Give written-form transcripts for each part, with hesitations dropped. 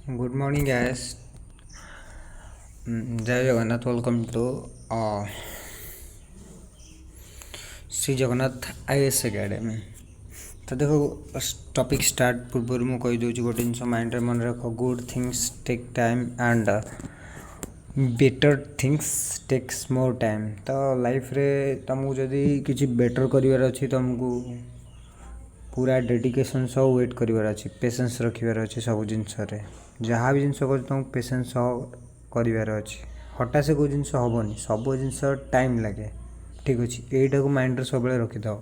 Good morning, guys. Jay Jagannath. Welcome to Shri Jagannath IAS academy. ତ ଦେଖ, topic start ପୂର୍ବରୁ ମୁଁ କହିଦେଉଛି ଗୋଟେ ଜିନିଷ ମାଇଣ୍ଡରେ ମନେ ରଖ: good things take time and better things takes more time. ତ ଲାଇଫ୍ରେ ତୁମକୁ ଯଦି କିଛି ବେଟର୍ କରିବାର ଅଛି, ତୁମକୁ ପୁରା ଡେଡ଼ିକେସନ୍ ସହ ୱେଟ୍ କରିବାର ଅଛି, ପେସେନ୍ସ ରଖିବାର ଅଛି। ସବୁ ଜିନିଷରେ, ଯାହା ବି ଜିନିଷ କରୁଛ, ତୁମକୁ ପେସେନ୍ସ ସହ କରିବାର ଅଛି। ହଠାତ୍ ସେ କେଉଁ ଜିନିଷ ହେବନି, ସବୁ ଜିନିଷ ଟାଇମ୍ ଲାଗେ। ଠିକ୍ ଅଛି? ଏଇଟାକୁ ମାଇଣ୍ଡରେ ସବୁବେଳେ ରଖିଥାଅ।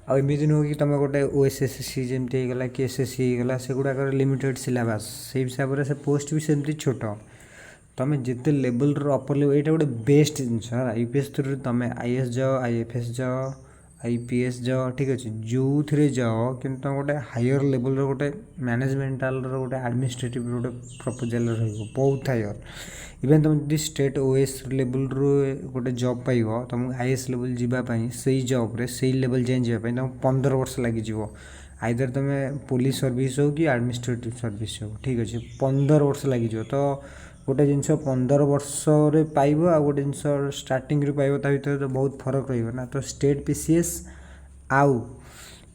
ଆଉ ଏମିତି ନୁହଁ କି ତୁମେ ଗୋଟେ ଓଏସ୍ଏସ୍ସି ଯେମିତି ହେଇଗଲା କି ଏସ୍ଏସ୍ସି ହେଇଗଲା, ସେଗୁଡ଼ାକର ଲିମିଟେଡ଼୍ ସିଲାବସ୍, ସେଇ ହିସାବରେ ସେ ପୋଷ୍ଟ ବି ସେମିତି ଛୋଟ। ତୁମେ ଯେତେ ଲେବୁଲ୍ର ଅପର୍ ଲେବୁଲ୍, ଏଇଟା ଗୋଟେ ବେଷ୍ଟ ଜିନିଷ ହେଲା। ୟୁପିଏସ୍ ଥ୍ରୁରେ ତୁମେ ଆଇଏଏସ୍ ଯାଅ, ଆଇଏଫ୍ଏସ୍ ଯାଅ, ଆଇପିଏସ୍ ଯାଅ, ଠିକ୍ ଅଛି, ଯେଉଁଥିରେ ଯାଅ, କିନ୍ତୁ ତୁମେ ଗୋଟେ ହାୟର୍ ଲେବୁଲ୍ର, ଗୋଟେ ମ୍ୟାନେଜମେଣ୍ଟାଲର, ଗୋଟେ ଆଡ଼ମିନିଷ୍ଟ୍ରେଟିଭ୍ ଗୋଟେ ପ୍ରପୋଜାଲ୍ ରହିବ, ବହୁତ ହାୟର୍। ଇଭେନ୍ ତୁମେ ଯଦି ଷ୍ଟେଟ୍ ଓଏଏସ୍ ଲେବୁଲ୍ରୁ ଗୋଟେ ଜବ୍ ପାଇବ, ତୁମକୁ ଆଇଏଏସ୍ ଲେବୁଲ୍ ଯିବା ପାଇଁ, ସେଇ ଜବ୍ରେ ସେଇ ଲେବୁଲ୍ ଯାଏଁ ଯିବା ପାଇଁ ତୁମକୁ 15 ବର୍ଷ ଲାଗିଯିବ। ଆଇଦର ତୁମେ ପୋଲିସ ସର୍ଭିସ୍ ହଉ କି ଆଡ଼ମିନିଷ୍ଟ୍ରେଟିଭ୍ ସର୍ଭିସ୍ ହଉ, ଠିକ୍ ଅଛି, 15 ବର୍ଷ ଲାଗିଯିବ। ତ ଗୋଟେ ଜିନିଷ 15 ବର୍ଷରେ ପାଇବ ଆଉ ଗୋଟେ ଜିନିଷ ଷ୍ଟାର୍ଟିଂରୁ ପାଇବ, ତା ଭିତରେ ତ ବହୁତ ଫରକ ରହିବ ନା? ତ ଷ୍ଟେଟ୍ ପିସିଏସ୍ ଆଉ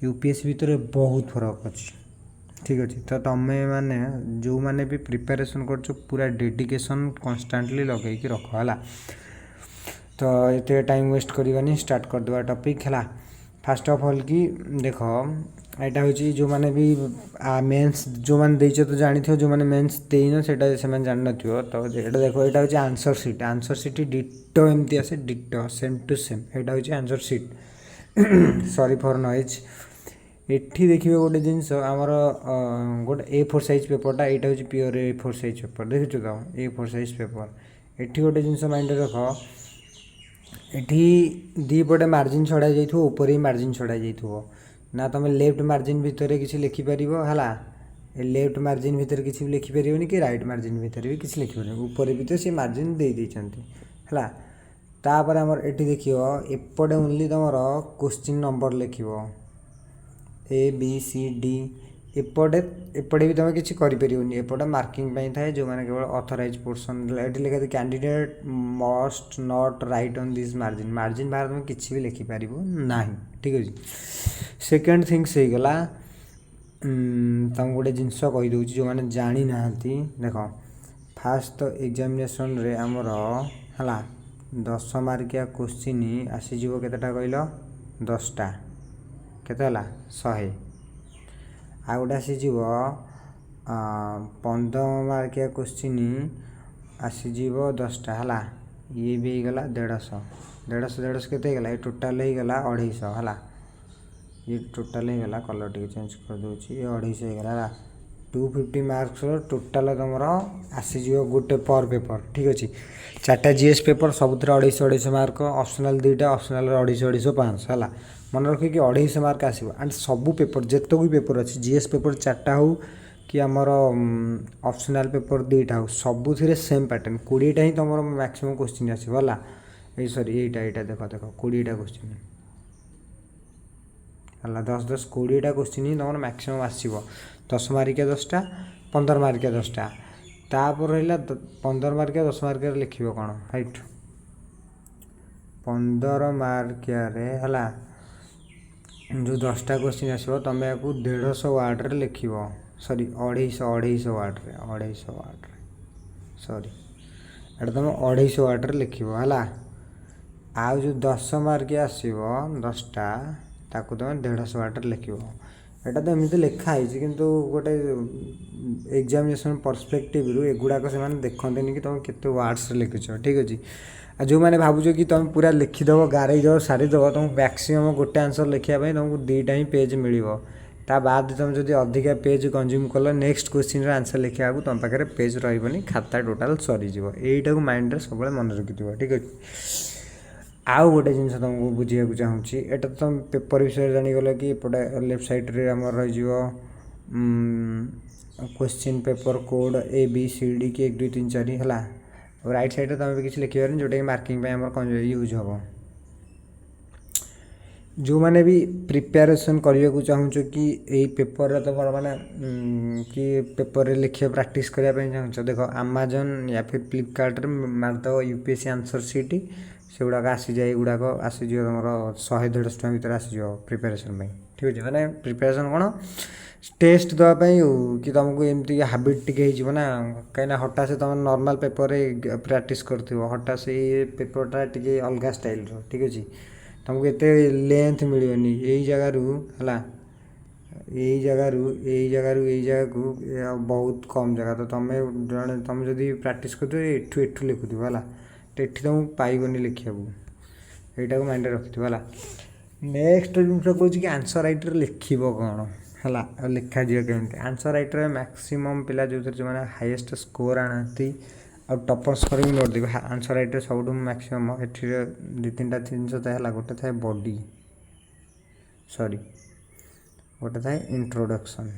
ୟୁପିଏସ୍ ଭିତରେ ବହୁତ ଫରକ ଅଛି। ଠିକ୍ ଅଛି? ତ ତୁମେ ମାନେ ଯେଉଁମାନେ ବି ପ୍ରିପାରେସନ୍ କରୁଛ, ପୁରା ଡେଡ଼ିକେସନ୍ କନଷ୍ଟାଣ୍ଟଲି ଲଗେଇକି ରଖ, ହେଲା? ତ ଏତେ ଟାଇମ୍ ୱେଷ୍ଟ କରିବାନି, ଷ୍ଟାର୍ଟ କରିଦେବା ଟପିକ୍, ହେଲା? ଫାର୍ଷ୍ଟ ଅଫ୍ ଅଲ୍ କି ଦେଖ, ଏଇଟା ହେଉଛି ଯେଉଁମାନେ ବି ମେନ୍ସ ଯେଉଁମାନେ ଦେଇଛ ତ ଜାଣିଥିବ, ଯେଉଁମାନେ ମେନ୍ସ ଦେଇନ, ସେଇଟା ସେମାନେ ଜାଣିନଥିବ। ତ ଏଇଟା ଦେଖ, ଏଇଟା ହେଉଛି answer sheet. Answer sheet ditto ଏମିତି ଆସେ, ଡିଟୋ, ସେମ୍ ଟୁ ସେମ୍। ଏଇଟା ହେଉଛି answer sheet. Sorry for noise. ଏଠି ଦେଖିବେ ଗୋଟେ ଜିନିଷ, ଆମର ଗୋଟେ ଏ ଫୋର୍ ସାଇଜ୍ ପେପର୍ଟା। ଏଇଟା ହେଉଛି ପିଓର ଏ ଫୋର୍ ସାଇଜ୍ ପେପର୍, ଦେଖୁଛ ତ? ଏ ଫୋର୍ ସାଇଜ୍ ପେପର୍। ଏଠି ଗୋଟେ ଜିନିଷ ମାଇଣ୍ଡରେ ରଖ, ଏଠି ଦୁଇ ପଟେ ମାର୍ଜିନ୍ ଛଡ଼ା ଯାଇଥିବ, ଉପରେ ବି ମାର୍ଜିନ୍ ଛଡ଼ା ଯାଇଥିବ ନା। ତୁମେ ଲେଫ୍ଟ ମାର୍ଜିନ୍ ଭିତରେ କିଛି ଲେଖିପାରିବ, ହେଲା? ଏ ଲେଫ୍ଟ ମାର୍ଜିନ୍ ଭିତରେ କିଛି ବି ଲେଖିପାରିବନି କି ରାଇଟ୍ ମାର୍ଜିନ୍ ଭିତରେ ବି କିଛି ଲେଖିପାରିବନି। ଉପରେ ବି ତ ସେ ମାର୍ଜିନ୍ ଦେଇ ଦେଇଛନ୍ତି, ହେଲା? ତାପରେ ଆମର ଏଠି ଦେଖିବ, ଏପଟେ ଓନ୍ଲି ତୁମର କୋଶ୍ଚିନ୍ ନମ୍ବର ଲେଖିବ, ଏ, ବି, ସି, ଡି। ଏପଟେ ବି ତୁମେ କିଛି କରିପାରିବନି। ଏପଟେ ମାର୍କିଂ ପାଇଁ ଥାଏ, ଯେଉଁମାନେ କେବଳ ଅଥରାଇଜ୍ ପର୍ସନ୍। ଏଠି ଲେଖା, "Candidate must not write on this margin." Margin ବାହାରେ ତୁମେ କିଛି ବି ଲେଖିପାରିବ ନାହିଁ। ଠିକ୍ ଅଛି? ସେକେଣ୍ଡ ଥିଙ୍ଗସ୍ ହେଇଗଲା, ତୁମକୁ ଗୋଟେ ଜିନିଷ କହିଦେଉଛି, ଯେଉଁମାନେ ଜାଣିନାହାନ୍ତି। ଦେଖ, ଫାଷ୍ଟ ତ ଏକ୍ଜାମିନେସନ୍ରେ ଆମର, ହେଲା, 10 ମାର୍କିଆ କୋଶ୍ଚିନ୍ ଆସିଯିବ। କେତେଟା କହିଲ? 10ଟା। କେତେ ହେଲା? 100। ଆଉ ଗୋଟେ ଆସିଯିବ, 15 ମାର୍କିଆ କୋଶ୍ଚିନ୍ ଆସିଯିବ 10ଟା, ହେଲା? ଇଏ ବି ହେଇଗଲା 150। 150, 150 କେତେ ହେଇଗଲା? ଏ ଟୋଟାଲ୍ ହେଇଗଲା 250, ହେଲା? ଇଏ ଟୋଟାଲ୍ ହେଇଗଲା, କଲର୍ ଟିକେ ଚେଞ୍ଜ କରିଦେଉଛି, ଇଏ 250 ହେଇଗଲା, ହେଲା? 250 ମାର୍କସର ଟୋଟାଲ୍ ତୁମର ଆସିଯିବ ଗୋଟେ ପର୍ ପେପର୍। ଠିକ୍ ଅଛି? ଚାରିଟା ଜିଏସ୍ ପେପର୍, ସବୁଥିରେ 250 250 ମାର୍କ। ଅପସନାଲ୍ ଦୁଇଟା, ଅପସନାଲ୍ରେ 250 250, 500, ହେଲା? ମନେ ରଖିକି 250 ମାର୍କ ଆସିବ। ଆଣ୍ଡ ସବୁ ପେପର୍, ଯେତକ ବି ପେପର୍ ଅଛି, ଜିଏସ୍ ପେପର୍ ଚାରିଟା ହଉ କି ଆମର ଅପସନାଲ୍ ପେପର୍ ଦୁଇଟା ହଉ, ସବୁଥିରେ ସେମ୍ ପ୍ୟାଟର୍ନ। 20ଟା ହିଁ ତୁମର ମ୍ୟାକ୍ସିମମ୍ କୋଶ୍ଚିନ୍ ଆସିବ, ହେଲା? ଏଇ ସରି, ଏଇଟା ଦେଖ ଦେଖ, 20ଟା କୋଶ୍ଚିନ୍ ହେଲା। 10, 10, 20ଟା କୋଶ୍ଚିନ୍ ହିଁ ତୁମର ମ୍ୟାକ୍ସିମମ୍ ଆସିବ। 10 ମାର୍କିଆ 10ଟା, 15 ମାର୍କିଆ 10ଟା। ତାପରେ ରହିଲା 15 ମାର୍କିଆ, 10 ମାର୍କିଆରେ ଲେଖିବ କ'ଣ? ରାଇଟ୍, 15 ମାର୍କିଆରେ, ହେଲା, ଯେଉଁ 10ଟା କୋଶ୍ଚିନ୍ ଆସିବ, ତୁମେ ୟାକୁ 150 ୱାର୍ଡ଼ରେ ଲେଖିବ। ସରି, 250, 250 ୱାର୍ଡ଼ରେ, 250 ୱାର୍ଡ଼ରେ, ସରି, ଏଇଟା ତୁମେ 250 ୱାର୍ଡ଼ରେ ଲେଖିବ, ହେଲା? ଆଉ ଯେଉଁ 10 ମାର୍କିଆ ଆସିବ 10ଟା, ତାକୁ ତୁମେ 150 ୱାର୍ଡ଼ରେ ଲେଖିବ। ଏଇଟା ତ ଏମିତି ଲେଖା ହେଇଛି, କିନ୍ତୁ ଗୋଟେ ଏକ୍ଜାମିନେସନ୍ ପର୍ସପେକ୍ଟିଭରୁ ଏଗୁଡ଼ାକ ସେମାନେ ଦେଖନ୍ତିନି କି ତୁମେ କେତେ ୱାର୍ଡ଼ସରେ ଲେଖୁଛ। ଠିକ୍ ଅଛି? ଆଉ ଯେଉଁମାନେ ଭାବୁଛ କି ତୁମେ ପୁରା ଲେଖିଦେବ, ଗାରେଇ ଦେବ, ସାରିଦେବ, ତୁମକୁ ମ୍ୟାକ୍ସିମମ୍ ଗୋଟେ ଆନ୍ସର୍ ଲେଖିବା ପାଇଁ ତୁମକୁ ଦୁଇଟା ହିଁ ପେଜ୍ ମିଳିବ। ତା ବାଦ ତୁମେ ଯଦି ଅଧିକା ପେଜ୍ କନଜ୍ୟୁମ୍ କଲ, ନେକ୍ସଟ କୋଶ୍ଚିନ୍ର ଆନ୍ସର୍ ଲେଖିବାକୁ ତୁମ ପାଖରେ ପେଜ୍ ରହିବନି, ଖାତା ଟୋଟାଲ୍ ସରିଯିବ। ଏଇଟାକୁ ମାଇଣ୍ଡରେ ସବୁବେଳେ ମନେ ରଖିଥିବ। ଠିକ୍ ଅଛି? ଆଉ ଗୋଟେ ଜିନିଷ ତୁମକୁ ବୁଝିବାକୁ ଚାହୁଁଛି। ଏଇଟା ତ ତୁମେ ପେପର୍ ବିଷୟରେ ଜାଣିଗଲ କି ଏପଟେ ଲେଫ୍ଟ ସାଇଡ଼୍ରେ ଆମର ରହିଯିବ question paper code A, B, C, D କି 1, 2, 3, 4, ହେଲା? ଆଉ ରାଇଟ୍ ସାଇଡ଼୍ରେ ତୁମେ ବି କିଛି ଲେଖିପାରିବନି, ଯେଉଁଟାକି ମାର୍କିଂ ପାଇଁ ଆମର ୟୁଜ୍ ହେବ। ଯେଉଁମାନେ ବି ପ୍ରିପାରେସନ୍ କରିବାକୁ ଚାହୁଁଛ କି ଏଇ ପେପର୍ରେ ତୁମର ମାନେ କି ପେପର୍ରେ ଲେଖିବା ପ୍ରାକ୍ଟିସ୍ କରିବା ପାଇଁ ଚାହୁଁଛ, ଦେଖ, ଆମାଜନ୍ ୟା ଫିର୍ ଫ୍ଲିପକାର୍ଟରେ ମାରିଦେବ ୟୁପିଏସ୍ସି ଆନ୍ସର୍ ସିଟ୍, ସେଗୁଡ଼ାକ ଆସିଯାଏ। ଏଗୁଡ଼ାକ ଆସିଯିବ ତୁମର, 100-150 ଟଙ୍କା ଭିତରେ ଆସିଯିବ ପ୍ରିପାରେସନ୍ ପାଇଁ, ଠିକ୍ ଅଛି? ମାନେ ପ୍ରିପାରେସନ୍ କ'ଣ, ଟେଷ୍ଟ ଦେବା ପାଇଁ ଆଉ କି ତୁମକୁ ଏମିତି ହାବିଟ୍ ଟିକେ ହେଇଯିବ ନା। କାହିଁକିନା ହଠାତ୍ ସେ ତୁମେ ନର୍ମାଲ୍ ପେପର୍ରେ ପ୍ରାକ୍ଟିସ୍ କରୁଥିବ, ହଠାତ୍ ସେଇ ପେପର୍ଟା ଟିକେ ଅଲଗା ଷ୍ଟାଇଲ୍ର, ଠିକ୍ ଅଛି? ତୁମକୁ ଏତେ ଲେନ୍ଥ ମିଳିବନି ଏଇ ଜାଗାରୁ, ହେଲା? ଏଇ ଜାଗାରୁ ଏଇ ଜାଗାରୁ ଏଇ ଜାଗାକୁ ବହୁତ କମ୍ ଜାଗା। ତ ତୁମେ ଜଣେ, ତୁମେ ଯଦି ପ୍ରାକ୍ଟିସ୍ କରୁଥିବ, ଏଠୁ ଏଠୁ ଲେଖୁଥିବ, ହେଲା? ତ ଏଠି ତୁମକୁ ପାଇବନି ଲେଖିବାକୁ। ଏଇଟାକୁ ମାଇଣ୍ଡରେ ରଖିଥିବ, ହେଲା? ନେକ୍ସଟ ଜିନିଷ କହୁଛି କି ଆନ୍ସର୍ ରାଇଟର୍ ଲେଖିବ କ'ଣ, ହେଲା? ଆଉ ଲେଖାଯିବ କେମିତି? ଆନ୍ସର୍ ରାଇଟର୍ରେ ମ୍ୟାକ୍ସିମମ୍ ପିଲା ଯେଉଁଥିରେ ଯେଉଁମାନେ ହାଇଏଷ୍ଟ ସ୍କୋର୍ ଆଣନ୍ତି ଆଉ ଟପର୍ ସ୍କୋର୍ ବି ନୋଟ୍ ଦେବେ। ଆନ୍ସର୍ ରାଇଟର୍ ସବୁଠୁ ମ୍ୟାକ୍ସିମମ୍ ଏଥିରେ ଦୁଇ ତିନିଟା ଜିନିଷ ଥାଏ, ହେଲା? ଗୋଟେ ଥାଏ ବଡି, ସରି, ଗୋଟେ ଥାଏ ଇଣ୍ଟ୍ରୋଡକ୍ସନ୍,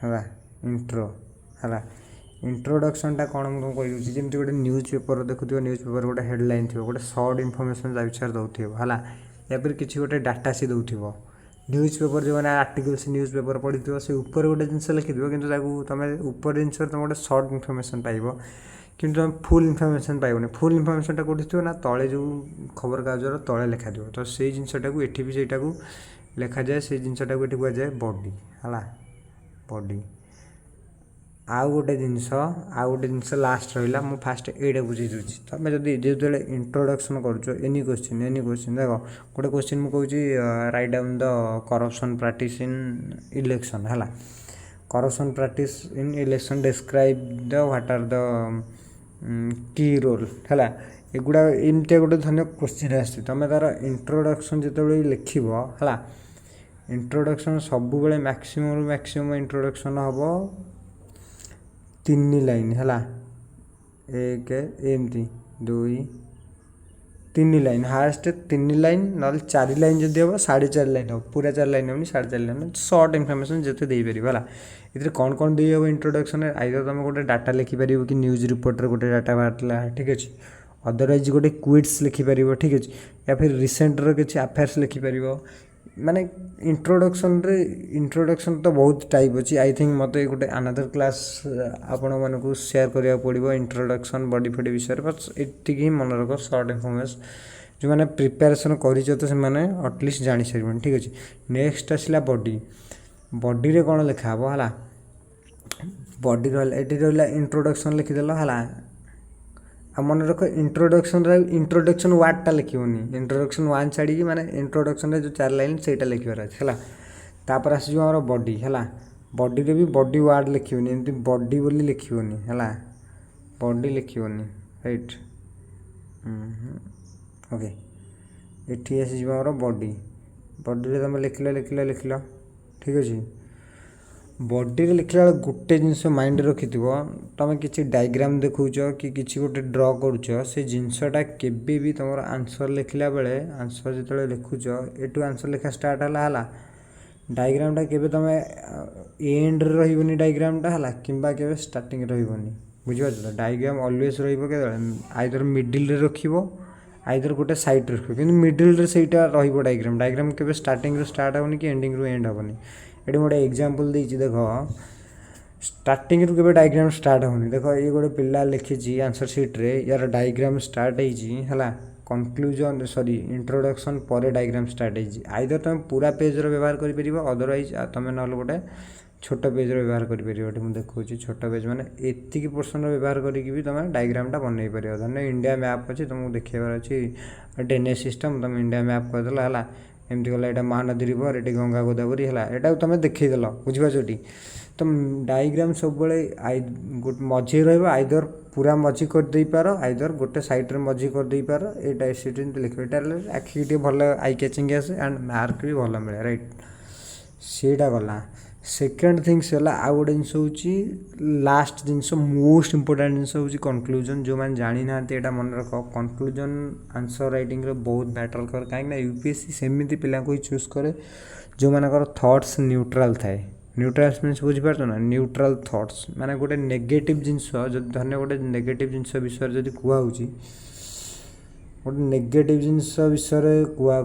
ହେଲା? ଇଣ୍ଟ୍ରୋ, ହେଲା? ଇଣ୍ଟ୍ରୋଡକ୍ସନ୍ଟା କ'ଣ, ମୁଁ ତୁମକୁ କହିଦେଉଛି। ଯେମିତି ଗୋଟେ ନ୍ୟୁଜ୍ ପେପର୍ ଦେଖୁଥିବ, ନ୍ୟୁଜ୍ ପେପର୍ ଗୋଟେ ହେଡ଼ଲାଇନ୍ ଥିବ, ଗୋଟେ ସର୍ଟ ଇନଫର୍ମେସନ୍ ତା ବିଷୟରେ ଦେଉଥିବ, ହେଲା? ୟା କିଛି ଗୋଟେ ଡାଟା ସେ ଦେଉଥିବ। ନ୍ୟୁଜ୍ ପେପର୍ ଯେଉଁମାନେ ଆର୍ଟିକଲ୍ସ ନ୍ୟୁଜ୍ ପେପର୍ ପଢ଼ିଥିବ, ସେ ଉପରେ ଗୋଟେ ଜିନିଷ ଲେଖିଥିବ, କିନ୍ତୁ ତାକୁ ତୁମେ ଉପର ଜିନିଷରେ ତୁମେ ଗୋଟେ ସର୍ଟ ଇନଫର୍ମେସନ୍ ପାଇବ, କିନ୍ତୁ ତୁମେ ଫୁଲ୍ ଇନଫର୍ମେସନ୍ ପାଇବନି। ଫୁଲ୍ ଇନଫର୍ମେସନ୍ଟା କେଉଁଠି ଥିବ ନା ତଳେ, ଯେଉଁ ଖବରକାଗଜର ତଳେ ଲେଖାଥିବ। ତ ସେଇ ଜିନିଷଟାକୁ ଏଠି ବି ସେଇଟାକୁ ଲେଖାଯାଏ। ସେଇ ଜିନିଷଟାକୁ ଏଠି କୁହାଯାଏ ବଡି, ହେଲା? ବଡି। ଆଉ ଗୋଟେ ଜିନିଷ ଲାଷ୍ଟ ରହିଲା, ମୁଁ ଫାଷ୍ଟ ଏଇଟା ବୁଝେଇ ଦେଉଛି। ତୁମେ ଯଦି ଯେତେବେଳେ ଇଣ୍ଟ୍ରୋଡକ୍ସନ୍ କରୁଛ ଏନି କୋଶ୍ଚିନ୍, ଏନି କୋଶ୍ଚିନ୍, ଦେଖ, ଗୋଟେ କୋଶ୍ଚିନ୍ ମୁଁ କହୁଛି, "Write down the corruption practice in election," ହେଲା? "Corruption practice in election, describe the what are the key role," ହେଲା? ଏଗୁଡ଼ା ଏମିତିଆ ଗୋଟେ ଧନ୍ୟ କୋଶ୍ଚିନ୍ ଆସିଛି। ତୁମେ ତା'ର ଇଣ୍ଟ୍ରୋଡକ୍ସନ୍ ଯେତେବେଳେ ଲେଖିବ, ହେଲା, ଇଣ୍ଟ୍ରୋଡକ୍ସନ୍ ସବୁବେଳେ ମ୍ୟାକ୍ସିମମ୍ରୁ ମ୍ୟାକ୍ସିମମ୍ ଇଣ୍ଟ୍ରୋଡକ୍ସନ୍ ହେବ ତିନି ଲାଇନ୍, ହେଲା? ଏକ ଏମିତି, ଦୁଇ, ତିନି ଲାଇନ୍, ହାଏଷ୍ଟ ତିନି ଲାଇନ୍, ନହେଲେ ଚାରି ଲାଇନ୍। ଯଦି ହେବ 4.5 ଲାଇନ୍ ହେବ, ପୁରା 4 ଲାଇନ୍ ହେବନି, 4.5 ଲାଇନ୍। ସର୍ଟ ଇନଫର୍ମେସନ୍ ଯେତେ ଦେଇପାରିବ, ହେଲା? ଏଥିରେ କ'ଣ କ'ଣ ଦେଇହେବ ଇଣ୍ଟ୍ରୋଡକ୍ସନ୍ରେ? ଆଇଦର ତୁମେ ଗୋଟେ ଡାଟା ଲେଖିପାରିବ କି ନ୍ୟୁଜ୍ ରିପୋର୍ଟରେ ଗୋଟେ ଡାଟା ବାହାରିଥିଲା, ଠିକ୍ ଅଛି? ଅଦରୱାଇଜ୍ ଗୋଟେ କ୍ୱୋଟ୍ସ ଲେଖିପାରିବ, ଠିକ୍ ଅଛି? ୟା ଫିର୍ ରିସେଣ୍ଟର କିଛି ଆଫେୟାର୍ସ ଲେଖିପାରିବ। ମାନେ ଇଣ୍ଟ୍ରୋଡକ୍ସନ୍ରେ, ଇଣ୍ଟ୍ରୋଡକ୍ସନ୍ ତ ବହୁତ ଟାଇପ୍ ଅଛି। I think ମୋତେ ଗୋଟେ ଆନାଦର କ୍ଲାସ୍ ଆପଣମାନଙ୍କୁ ସେୟାର କରିବାକୁ ପଡ଼ିବ ଇଣ୍ଟ୍ରୋଡକ୍ସନ୍, ବଡି ଫଡ଼ି ବିଷୟରେ। ବସ୍ ଏତିକି ହିଁ ମନେ ରଖ, ସର୍ଟ ଇନଫର୍ମେସନ୍। ଯେଉଁମାନେ ପ୍ରିପାରେସନ୍ କରିଛ ତ ସେମାନେ ଆଟଲିଷ୍ଟ ଜାଣିସାରିବଣି, ଠିକ୍ ଅଛି? ନେକ୍ସଟ ଆସିଲା ବଡି। ବଡିରେ କ'ଣ ଲେଖା ହେବ, ହେଲା? ବଡି ରହିଲା, ଏଠି ରହିଲା ଇଣ୍ଟ୍ରୋଡକ୍ସନ୍ ଲେଖିଦେଲ, ହେଲା? ଆଉ ମନେ ରଖ, ଇଣ୍ଟ୍ରୋଡକ୍ସନ୍ରେ ଇଣ୍ଟ୍ରୋଡକ୍ସନ୍ ୱାର୍ଡ଼ଟା ଲେଖିବନି। ଇଣ୍ଟ୍ରୋଡକ୍ସନ୍ ୱାନ୍ ଛାଡ଼ିକି, ମାନେ ଇଣ୍ଟ୍ରୋଡକ୍ସନ୍ରେ ଯେଉଁ ଚାରି ଲାଇନ୍, ସେଇଟା ଲେଖିବାର ଅଛି, ହେଲା? ତାପରେ ଆସିଯିବ ଆମର ବଡି, ହେଲା? ବଡିରେ ବି ବଡି ୱାର୍ଡ଼ ଲେଖିବନି, ଏମିତି ବଡି ବୋଲି ଲେଖିବନି, ହେଲା? Body ଲେଖିବନି, right? ଓକେ, ଏଠି ଆସିଯିବ ଆମର ବଡି। ବଡିରେ ତୁମେ ଲେଖିଲ, ଲେଖିଲ, ଲେଖିଲ, ଠିକ୍ ଅଛି? ବଡ଼ିରେ ଲେଖିଲା ବେଳେ ଗୋଟେ ଜିନିଷ ମାଇଣ୍ଡରେ ରଖିଥିବ, ତୁମେ କିଛି ଡାଇଗ୍ରାମ୍ ଦେଖାଉଛ କି କିଛି ଗୋଟେ ଡ୍ର କରୁଛ, ସେ ଜିନିଷଟା କେବେ ବି ତୁମର ଆନ୍ସର୍ ଲେଖିଲା ବେଳେ, ଆନ୍ସର୍ ଯେତେବେଳେ ଲେଖୁଛ, ଏଠୁ ଆନ୍ସର୍ ଲେଖା ଷ୍ଟାର୍ଟ ହେଲା, ହେଲା? ଡାଇଗ୍ରାମଟା କେବେ ତୁମେ ଏଣ୍ଡରେ ରହିବନି ଡାଇଗ୍ରାମଟା, ହେଲା? କିମ୍ବା କେବେ ଷ୍ଟାର୍ଟିଂରେ ରହିବନି, ବୁଝିପାରୁଛ ତ? ଡାଇଗ୍ରାମ ଅଲୱେଜ୍ ରହିବ କେତେବେଳେ? ଆଇଦର ମିଡ଼ିଲରେ ରଖିବ, ଆଇଦର ଗୋଟେ ସାଇଡ଼୍ରେ ରଖିବ, କିନ୍ତୁ ମିଡ଼ିଲରେ ସେଇଟା ରହିବ ଡାଇଗ୍ରାମ। ଡାଇଗ୍ରାମ କେବେ ଷ୍ଟାର୍ଟିଂରୁ ଷ୍ଟାର୍ଟ ହେବନି କି ଏଣ୍ଡିଙ୍ଗରୁ ଏଣ୍ଡ ହେବନି। ଏଠି ମୁଁ ଗୋଟେ ଏକ୍ଜାମ୍ପଲ୍ ଦେଇଛି, ଦେଖ। ଷ୍ଟାର୍ଟିଂରୁ କେବେ ଡାଇଗ୍ରାମ ଷ୍ଟାର୍ଟ ହେବନି। ଦେଖ, ଇଏ ଗୋଟେ ପିଲା ଲେଖିଛି ଆନ୍ସର୍ ସିଟ୍ରେ, ୟାର ଡାଇଗ୍ରାମ ଷ୍ଟାର୍ଟ ହେଇଛି, ହେଲା, କନକ୍ଲୁଜନ୍, ସରି, ଇଣ୍ଟ୍ରୋଡକ୍ସନ୍ ପରେ ଡାଇଗ୍ରାମ ଷ୍ଟାର୍ଟ ହେଇଛି। ଆଇଦର ତୁମେ ପୁରା ପେଜ୍ର ବ୍ୟବହାର କରିପାରିବ, ଅଦରୱାଇଜ୍ ତୁମେ ନହେଲେ ଗୋଟେ ଛୋଟ ପେଜ୍ର ବ୍ୟବହାର କରିପାରିବ। ଏଠି ମୁଁ ଦେଖାଉଛି, ଛୋଟ ପେଜ୍ ମାନେ ଏତିକି ପୋର୍ସନ୍ର ବ୍ୟବହାର କରିକି ବି ତୁମେ ଡାଇଗ୍ରାମଟା ବନେଇ ପାରିବ। ଧରିନିଅ ଇଣ୍ଡିଆ ମ୍ୟାପ୍ ଅଛି, ତୁମକୁ ଦେଖେଇବାର ଅଛି ଡ୍ରେନେଜ୍ ସିଷ୍ଟମ୍, ତୁମେ ଇଣ୍ଡିଆ ମ୍ୟାପ୍ କରିଦେଲ, ହେଲା? ଏମିତି ଗଲା, ଏଇଟା ମହାନଦୀ ରିଭର୍, ଏଠି ଗଙ୍ଗା, ଗୋଦାବରୀ, ହେଲା? ଏଟାକୁ ତୁମେ ଦେଖେଇଦେଲ, ବୁଝିପାରୁଛ ଟି? ତ ଡାଇଗ୍ରାମ ସବୁବେଳେ I ମଝିରେ ରହିବ। ଆଇଦର ପୁରା ମଝି କରିଦେଇପାର, ଆଇଦର ଗୋଟେ ସାଇଡ଼୍ରେ ମଝି କରିଦେଇପାର। ଏଇଟା ସେଠି ଏମିତି ଲେଖିବ। ଏଇଟା ହେଲେ ଆଖିକି ଟିକେ ଭଲ I catching ଆସେ ଆଣ୍ଡ ମାର୍କ ବି ଭଲ ମିଳେ, ରାଇଟ୍? ସେଇଟା ଗଲା। ସେକେଣ୍ଡ ଥିଙ୍ଗସ୍ ହେଲା, ଆଉ ଗୋଟେ ଜିନିଷ ହେଉଛି, ଲାଷ୍ଟ ଜିନିଷ, ମୋଷ୍ଟ ଇମ୍ପୋର୍ଟାଣ୍ଟ ଜିନିଷ ହେଉଛି କନକ୍ଲୁଜନ୍। ଯେଉଁମାନେ ଜାଣିନାହାନ୍ତି, ଏଇଟା ମନେ ରଖ, କନକ୍ଲୁଜନ୍ ଆନ୍ସର୍ ରାଇଟିଂରେ ବହୁତ ମ୍ୟାଟର୍ କରେ। କାହିଁକିନା ୟୁପିଏସ୍ସି ସେମିତି ପିଲାଙ୍କୁ ହିଁ ଚୁଜ୍ କରେ ଯେଉଁମାନଙ୍କର ଥଟ୍ସ ନ୍ୟୁଟ୍ରାଲ୍ ଥାଏ। ନ୍ୟୁଟ୍ରାଲ୍ ମିନ୍ସ ବୁଝିପାରୁଛ ନା? ନ୍ୟୁଟ୍ରାଲ୍ ଥଟ୍ସ ମାନେ ଗୋଟେ ନେଗେଟିଭ୍ ଜିନିଷ ଯଦି, ଧରିନିଅ ଗୋଟେ ନେଗେଟିଭ୍ ଜିନିଷ ବିଷୟରେ ଯଦି କୁହାହେଉଛି ଗୋଟେ ନେଗେଟିଭ୍ ଜିନିଷ ବିଷୟରେ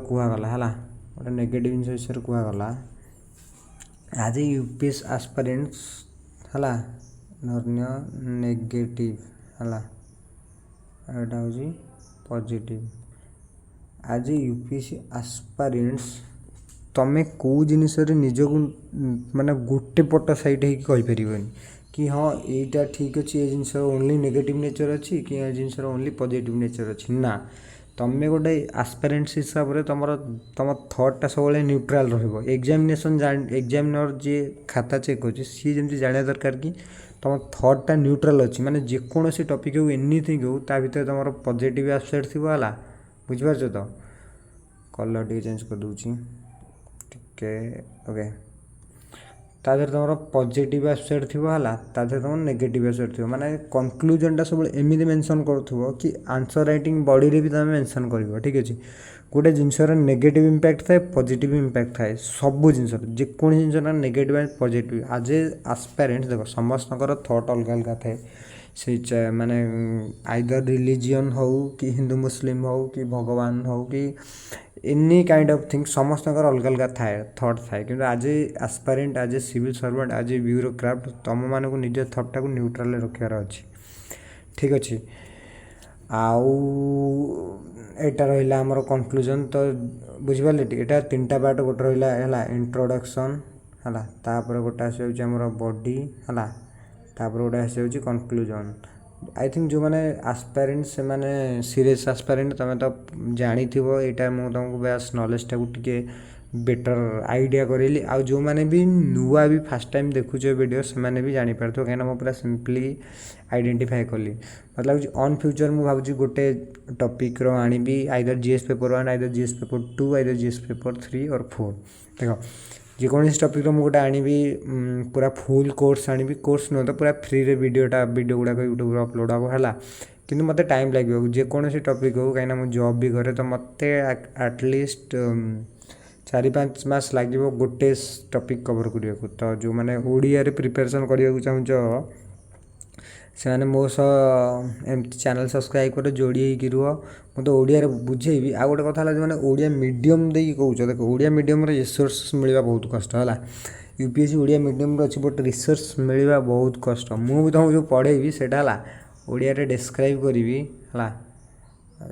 କୁହାଗଲା ହେଲା, ଗୋଟେ ନେଗେଟିଭ୍ ଜିନିଷ ବିଷୟରେ କୁହାଗଲା ଆଜ୍ ଏ ୟୁପିଏସ୍ ଆସ୍ପାରେଣ୍ଟସ୍ ହେଲା। ଧରିନିଅ ନେଗେଟିଭ୍ ହେଲା, ଏଇଟା ହେଉଛି ପଜିଟିଭ୍। ଆଜ୍ ଏ ୟୁପିଏସ୍ସି ଆସ୍ପାରେଣ୍ଟସ୍ ତମେ କେଉଁ ଜିନିଷରେ ନିଜକୁ ମାନେ ଗୋଟେ ପଟ ସାଇଡ଼୍ ହେଇକି କହିପାରିବନି କି ହଁ, ଏଇଟା ଠିକ୍ ଅଛି, ଏ ଜିନିଷର ଓନ୍ଲି ନେଗେଟିଭ୍ ନେଚର୍ ଅଛି କି ଏ ଜିନିଷର ଓନ୍ଲି ପଜିଟିଭ୍ ନେଚର୍ ଅଛି। ନା, ତମେ ଗୋଟେ ଆସ୍ପାରେଣ୍ଟସ୍ ହିସାବରେ ତମ ଥଟ୍ଟା ସବୁବେଳେ ନ୍ୟୁଟ୍ରାଲ୍ ରହିବ। ଏକ୍ଜାମିନେସନ୍ ଏକ୍ଜାମିନର୍ ଯିଏ ଖାତା ଚେକ୍ କରୁଛି, ସିଏ ଯେମିତି ଜାଣିବା ଦରକାର କି ତୁମ ଥଟ୍ଟା ନ୍ୟୁଟ୍ରାଲ୍ ଅଛି। ମାନେ ଯେକୌଣସି ଟପିକ୍ ହଉ, ଏନିଥିଙ୍ଗ ହଉ, ତା ଭିତରେ ତୁମର ପଜିଟିଭ୍ ଆସ୍ପେକ୍ଟ ଥିବ ହେଲା। ବୁଝିପାରୁଛ ତ? କଲର୍ ଟିକେ ଚେଞ୍ଜ କରିଦେଉଛି ଟିକେ। ଓକେ, ତା ଦେହରେ ତୁମର ପଜିଟିଭ୍ ଆସ୍ପେକ୍ଟ ଥିବ ହେଲା, ତା ଦେହରେ ତୁମର ନେଗେଟିଭ୍ ଆସ୍ପେକ୍ଟ ଥିବ। ମାନେ କନକ୍ଲୁଜନଟା ସବୁବେଳେ ଏମିତି ମେନସନ୍ କରୁଥିବ କି ଆନ୍ସର୍ ରାଇଟିଂ ବଡ଼ିରେ ବି ତୁମେ ମେନସନ୍ କରିବ। ଠିକ୍ ଅଛି? ଗୋଟେ ଜିନିଷର ନେଗେଟିଭ୍ ଇମ୍ପାକ୍ଟ ଥାଏ, ପଜିଟିଭ୍ ଇମ୍ପାକ୍ଟ ଥାଏ। ସବୁ ଜିନିଷର, ଯେକୌଣସି ଜିନିଷର ନେଗେଟିଭ୍ ଆଣ୍ଡ ପଜିଟିଭ୍। ଆଜ୍ ଏ ଆସ୍ପାରେଣ୍ଟ ଦେଖ, ସମସ୍ତଙ୍କର ଥଟ୍ ଅଲଗା ଅଲଗା ଥାଏ। ସେଇ ମାନେ ଆଇଦର ରିଲିଜିଅନ୍ ହଉ କି ହିନ୍ଦୁ ମୁସଲିମ୍ ହଉ କି ଭଗବାନ ହଉ କି ଏନି କାଇଣ୍ଡ ଅଫ୍ ଥିଙ୍ଗ, ସମସ୍ତଙ୍କର ଅଲଗା ଅଲଗା ଥାଏ, ଥଟ୍ ଥାଏ। କିନ୍ତୁ as a aspirant, as a civil servant, as a bureaucrat, ତୁମମାନଙ୍କୁ ନିଜ ଥଟ୍ଟାକୁ ନ୍ୟୁଟ୍ରାଲରେ ରଖିବାର ଅଛି। ଠିକ୍ ଅଛି? ଆଉ ଏଇଟା ରହିଲା ଆମର କନକ୍ଲୁଜନ୍। ତ ବୁଝିପାରିଲେ? ଏଇଟା ତିନିଟା ପାର୍ଟ। ଗୋଟେ ରହିଲା ହେଲା ଇଣ୍ଟ୍ରୋଡକ୍ସନ୍ ହେଲା, ତାପରେ ଗୋଟେ ଆସିଯାଉଛି ଆମର ବଡି ହେଲା, ତାପରେ ଗୋଟେ ଆସିଯାଉଛି କନକ୍ଲୁଜନ୍। I think ଯେଉଁମାନେ ଆସ୍ପାରେଣ୍ଟ, ସେମାନେ ସିରିୟସ୍ ଆସ୍ପାରେଣ୍ଟ, ତୁମେ ତ ଜାଣିଥିବ ଏଇଟା। ମୁଁ ତୁମକୁ ବାସ୍ ନଲେଜଟାକୁ ଟିକେ ବେଟର୍ ଆଇଡ଼ିଆ କରେଇଲି। ଆଉ ଯେଉଁମାନେ ବି ନୂଆ ବି ଫାର୍ଷ୍ଟ ଟାଇମ୍ ଦେଖୁଛ ଭିଡ଼ିଓ, ସେମାନେ ବି ଜାଣିପାରୁଥିବ, କାହିଁକିନା ମୁଁ ପୁରା ସିମ୍ପଲି ଆଇଡେଣ୍ଟିଫାଏ କଲି। ମୋତେ ଲାଗୁଛି ଅନ୍ ଫ୍ୟୁଚର୍ ମୁଁ ଭାବୁଛି ଗୋଟେ ଟପିକ୍ର ଆଣିବି, either GS paper 1, either GS paper 2, either GS paper 3 or 4। ଦେଖ, ଯେକୌଣସି ଟପିକ୍ର ମୁଁ ଗୋଟେ ଆଣିବି, ପୁରା ଫୁଲ୍ କୋର୍ସ ଆଣିବି। କୋର୍ସ ନୁହେଁ ତ, ପୁରା ଫ୍ରିରେ ଭିଡ଼ିଓ ଗୁଡ଼ାକ ୟୁଟ୍ୟୁବରେ ଅପଲୋଡ଼ ହେବ ହେଲା। କିନ୍ତୁ ମୋତେ ଟାଇମ୍ ଲାଗିବ, ଯେକୌଣସି ଟପିକ୍ ହଉ, କାହିଁକିନା ମୁଁ ଜବ୍ ବି କରେ। ତ ମୋତେ ଆଟଲିଷ୍ଟ 4-5 ମାସ ଲାଗିବ ଗୋଟେ ଟପିକ୍ କଭର୍ କରିବାକୁ। ତ ଯେଉଁମାନେ ଓଡ଼ିଆରେ ପ୍ରିପାରେସନ୍ କରିବାକୁ ଚାହୁଁଛ, ସେମାନେ ମୋ ସହ ଏମିତି ଚ୍ୟାନେଲ୍ ସବସ୍କ୍ରାଇବ୍ କର, ଯୋଡ଼ି ହେଇକି ରୁହ। ମୁଁ ତ ଓଡ଼ିଆରେ ବୁଝେଇବି। ଆଉ ଗୋଟେ କଥା ହେଲା, ଯେଉଁମାନେ ଓଡ଼ିଆ ମିଡ଼ିୟମ୍ ଦେଇକି କହୁଛ, ଦେଖ, ଓଡ଼ିଆ ମିଡ଼ିୟମ୍ରେ ରିସୋର୍ସ ମିଳିବା ବହୁତ କଷ୍ଟ ହେଲା। ୟୁପିଏସ୍ସି ଓଡ଼ିଆ ମିଡ଼ିୟମ୍ରେ ଅଛି, ବଟ୍ ରିସୋର୍ସ ମିଳିବା ବହୁତ କଷ୍ଟ। ମୁଁ ବି ତୁମକୁ ଯେଉଁ ପଢ଼େଇବି, ସେଇଟା ହେଲା ଓଡ଼ିଆରେ ଡେସ୍କ୍ରାଇବ୍ କରିବି ହେଲା।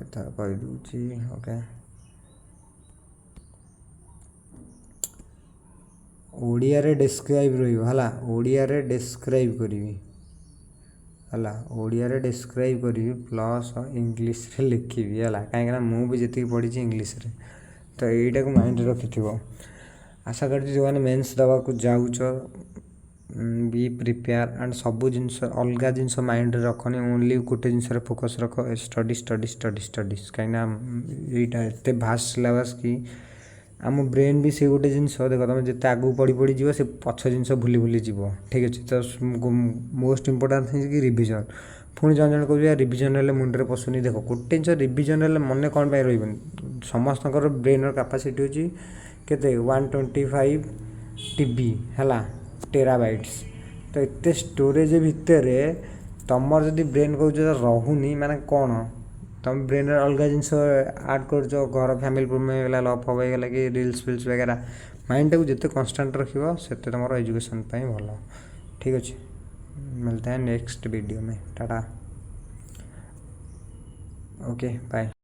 ଏଥର କହିଦେଉଛି। ଓକେ, ଓଡ଼ିଆରେ ଡେସ୍କ୍ରାଇବ୍ ରହିବ ହେଲା। ଓଡ଼ିଆରେ ଡେସ୍କ୍ରାଇବ୍ କରିବି ହେଲା, ଓଡ଼ିଆରେ ଡେସ୍କ୍ରାଇବ୍ କରିବି ପ୍ଲସ୍ ଇଂଲିଶରେ ଲେଖିବି ହେଲା, କାହିଁକିନା ମୁଁ ବି ଯେତିକି ପଢ଼ିଛି ଇଂଲିଶରେ। ତ ଏଇଟାକୁ ମାଇଣ୍ଡରେ ରଖିଥିବ। ଆଶା କରୁଛି ଯେଉଁମାନେ ମେନ୍ସ ଦେବାକୁ ଯାଉଛ, ବି ପ୍ରିପେୟାର ଆଣ୍ଡ ସବୁ ଜିନିଷ, ଅଲଗା ଜିନିଷ ମାଇଣ୍ଡରେ ରଖନି। ଓନ୍ଲି ଗୋଟେ ଜିନିଷରେ ଫୋକସ୍ ରଖ, ଷ୍ଟଡ଼ି, ଷ୍ଟଡ଼ି, ଷ୍ଟଡ଼ି, ଷ୍ଟଡ଼ିସ୍। କାହିଁକିନା ଏଇଟା ଏତେ ଭାଷ୍ଟ ସିଲାବସ୍ କି ଆମ ବ୍ରେନ୍ ବି ସେ ଗୋଟେ ଜିନିଷ। ଦେଖ, ତୁମେ ଯେତେ ଆଗକୁ ପଢ଼ି ପଢ଼ି ଯିବ, ସେ ପଛ ଜିନିଷ ଭୁଲି ଭୁଲି ଯିବ। ଠିକ୍ ଅଛି? ତ ମୋଷ୍ଟ ଇମ୍ପୋର୍ଟାଣ୍ଟ ଥିଙ୍ଗ କି ରିଭିଜନ୍। ପୁଣି ଜଣେ ଜଣେ କହୁଛି, ରିଭିଜନ୍ ହେଲେ ମୁଣ୍ଡରେ ପଶୁନି। ଦେଖ, ଗୋଟେ ଜିନିଷ ରିଭିଜନ୍ ହେଲେ ମନେ କ'ଣ ପାଇଁ ରହିବନି? ସମସ୍ତଙ୍କର ବ୍ରେନ୍ର କାପାସିଟି ହେଉଛି କେତେ? 125 TB ହେଲା, ଟେରାବାଇଟ୍ସ। ତ ଏତେ ଷ୍ଟୋରେଜ୍ ଭିତରେ ତୁମର ଯଦି ବ୍ରେନ୍ କହୁଛ ରହୁନି, ମାନେ କ'ଣ? ତୁମ ବ୍ରେନ୍ରେ ଅଲଗା ଜିନିଷ ଆଡ଼୍ କରୁଛ। ଘର ଫ୍ୟାମିଲି ପ୍ରୋବ୍ଲେମ୍ ହେଇଗଲା, ଲଭ୍ ଫବ୍ ହେଇଗଲା କି ରିଲ୍ସ ଫିଲ୍ସ ବଗେରା। ମାଇଣ୍ଡଟାକୁ ଯେତେ କନଷ୍ଟାଣ୍ଟ ରଖିବ, ସେତେ ତୁମର ଏଜୁକେସନ୍ ପାଇଁ ଭଲ। ଠିକ୍ ଅଛି? मिलते हैं नेक्स्ट वीडियो में। Tata, okay, bye.